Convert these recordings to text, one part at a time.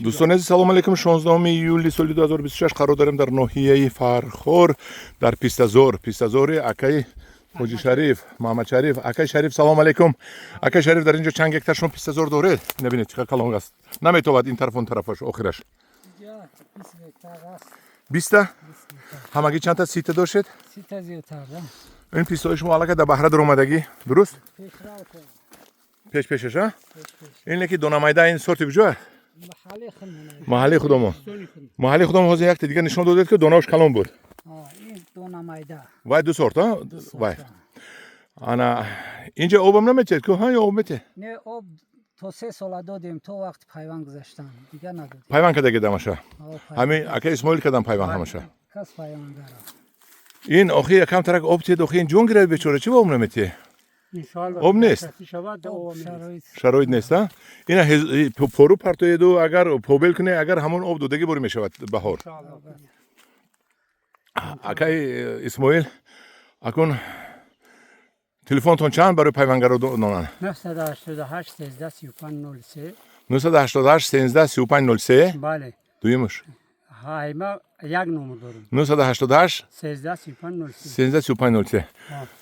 Дӯстони азиз, салому алейкум. 16 июли соли 2026 қарор дорем дар ноҳияи Фархор, дар пистазор, пистазори акаи Ҳоҷи Шариф, Муҳаммадшариф. Акаи Шариф, салому алейкум. Акаи Шариф, дар инҷо чанд гектар шумо пистазор доред? Набинед, чӣ қадр калон аст, наметовад ин тараф, он тарафаш, охираш. 20-та. Ҳамагӣ чандта 30-та доштед? 30-та зиёдтар. Ин пистаҳои шумо аллакай дар баҳра даромадагӣ, дуруст? Пеш пешаш а ин ки донамайда, ин сорти куҷо? Маҳаллии худомон, маҳаллии худомон. Ҳозир якта дига нишон додед, ки донааш калон буд. Вай ду сорт а вай. Ана инҷа обам наметиҳед ку, ҳа, ё об метиҳед? Не, об то 3 сола додем, то вақти пайванд гузаштан, дигар надодем. Пайванд кардаги дамаша ҳамин ака Исмоил кардам пайванд ҳамаша. Кас пайвандара. Ин охи якам тарак об тиҳед, охи ин ҷон гирад, бечора. Чӣ ба об наметиҳед? Об нест, шароит нест. А ина пору партоеду, агар побел куне, агар ҳамон об додагӣ борӣ мешавад баҳор. Акаи Исмоил, акун телефонтон чанд барои пайвангаро донанд? 988 13 35 03. 988 13 35 03. Бале. Дуюмаш? Ҳайма як номер дорем. 988 13 35 03. 13 35 03.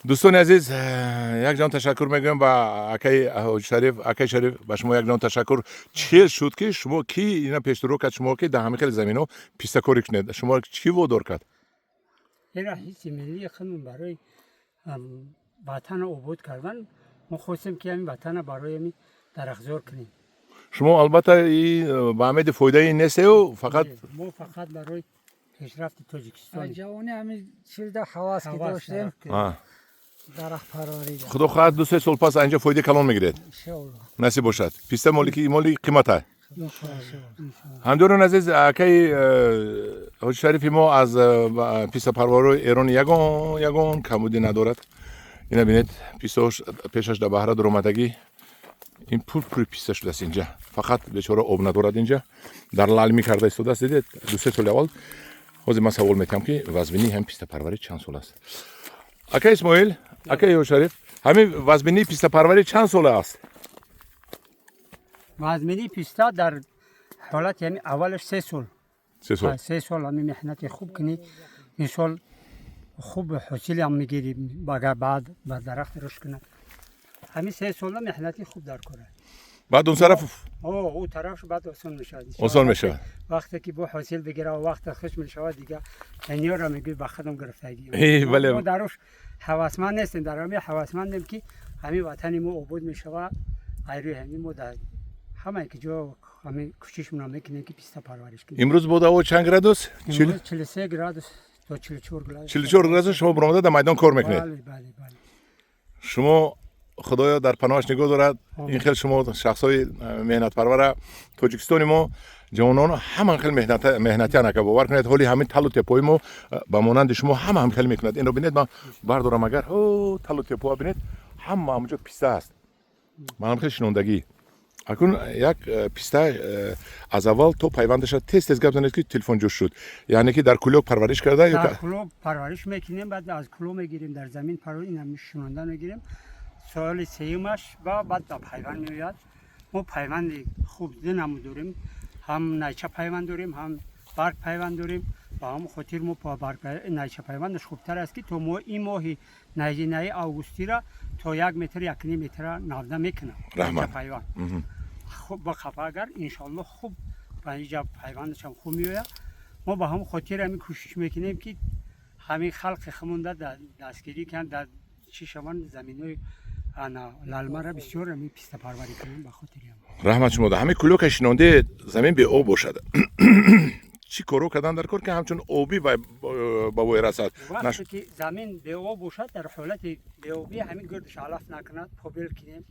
Дӯстони азиз, як ҷон ташаккур мегӯям ба акаи Ҳоҷи Шариф. Акаи Шариф, ба шумо як ҷон ташаккур. Чӣ шуд, ки шумо, ки ина пештуро кард шумо, ки дар ҳамин хеле замино пистакорӣ кунед? Шумо чӣ водор кард? Ира ҳисси миллии худмон барои ватанро обод кардан. Мо хостем, ки ҳамин ватанро барои ҳамин дарахтзор кунем. Шумо албатта ба умеди фоидаи нестею фақат? Мо фақат барои пешрафти Тоҷикистон. Ҷавони ҳамин чилда ҳавас ки доштем, дарахтпарварӣ. Худо хоҳад, 2-3 сол пас инҷа фоидаи калон мегиред. Иншоалло. Насиб бошад. Писта моли қимата. Ҳамдиёрон азиз, акаи Ҳоҷи Шарифи мо аз пистапарварои Эрони ягон камбудӣ надорад. Ина бинед, пистаош пешаш дар баҳра дуромадагӣ, ин пур-пури писта шудааст. Инҷа фақат бечора об надорад, инҷа дар лалмӣ карда истодааст. Дидед, 2-3 соли аввал. Ҳозир ман савол метиҳам, ки вазбинии ҳамин пистапарварӣ чанд сол аст. Ака Исмоил, акаи Шариф, ҳамин вазбинии пистапарварӣ чанд сола аст? Вазминии писта дар ҳолати ҳамин аввалаш 3 сол. 3 сол. 3 сол ҳамин меҳнати хуб кунӣ, мисол, хуб ҳосилам мегирӣ. Агар баъд ба дарахт рушд кунад, ҳамин 3 сола меҳнати хуб дар кора. Баъд он тараф? О, ӯ тарафш баъд осон мешавад. Осон мешавад. Вақте ки бо ҳосил бигира, вақте хуш мешавад, дига дунёро мегӯй ба худам гирифтагӣ. Бале. Мо даруш ҳавасманд нестем, дар ҳамин ҳавасмандем, ки ҳамин ватани мо обод мешавад. Айрӯи ҳамин мо дар ҳамае ки ҷо ҳамин кӯшишмона мекунем, ки писта парвариш кунем. Имрӯз бод ҳаво чанд градус? Имрӯз 43 градус то 44 градус. 44 градус. Шумо баромада дар майдон кор мекунед? Бале. Шумо Худоё дар паноҳаш нигоҳ дорад ин хел шумо шахсҳои меҳнатпарвара. Тоҷикистони мо ҷавонон ҳама хел меҳнатиян, ака, бовар кунед. Ҳоли ҳамин талу теппои мо ба монанди шумо ҳама ҳам хел мекунад. Инро бинед, ман бардорам агар, ҳо, талу теппоа бинед, ҳама ҳамонҷо писта аст, манам хел шинондагӣ. Акун як писта аз аввал то пайвандаша тез тез гап занед, ки телефон ҷӯш шуд. Яъне ки дар кулёк парвариш карда ё Дар кулоб парвариш мекунем, баъд аз кулоб мегирем, дар замин парвариш, ин шинонда мегирем. Соли сеюмаш ба баъд ба пайванд меояд. Мо пайванди хуб ду намуд дорем: ҳам найча пайванд дорем, ҳам барг пайванд дорем. Ба ҳамон хотир мо ба барг найча пайвандаш хубтар аст, ки то мо ин моҳи найҷинаи августира то 1 метр, 1.5 метра навда мекунам. Раҳмат. Найча пайванд хуб ба қафа, агар иншоалло хуб ба инҷа пайвандашам хуб меояд. Мо ба ҳамон хотир ҳамин кӯшиш мекунем, ки ҳамин халқи хумонда дастгирӣ кунанд, дар чӣ шаванд, заминҳои ана лалмара бисёр ҳамин пистапарварӣ кунанд, ба хотири ҳам. Раҳмат шумо. Ҳамин кулёка шинонде, замин беоб бошад, чӣ коро кардан дар кор, ки ҳамчун обӣ ба вой расад? Вақте ки замин беоб бошад, дар ҳолати беобӣ ҳамин гирдаш алаф накунад, побел кунем,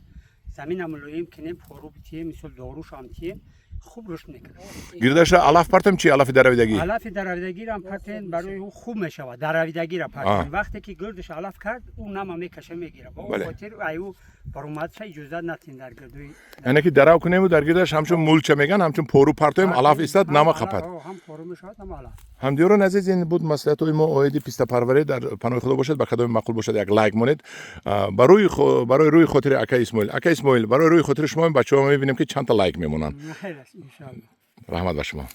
замина мулоим кунем, пору битием, мисол, дорушам тием, хуб рушд мекунад. Гирдаша алаф партам чи, алафи даравидагӣ? Алафи даравидагиам партен, барои ӯ хуб мешавад. Даравидагира партен, вақте ки гирдаш алаф кард, ӯ нама мекаша, мегира. Ба он хотир ай ӯ баромадша иҷозат натин дар гирдуи. Яъне ки дарав кунему, дар гирдаш ҳамчун мулча меган, ҳамчун пору партоем, алаф истад, нама қапад. Ҳам пору мешавад, ҳам алаф. Ҳамдиёрон азиз, ин буд маслиҳатҳои мо оиди пистапарварӣ. Дар паноҳи Худо бошед. Ба кадоми маъқул бошад, як лайк монед. Барои рӯи хотири ака Исмоил, ака Исмоил, барои рӯи хотири шумо бачаҳо мебинем, ки чандта лайк мемонанд. Хайр аст, иншоалло. Раҳмат ба шумо.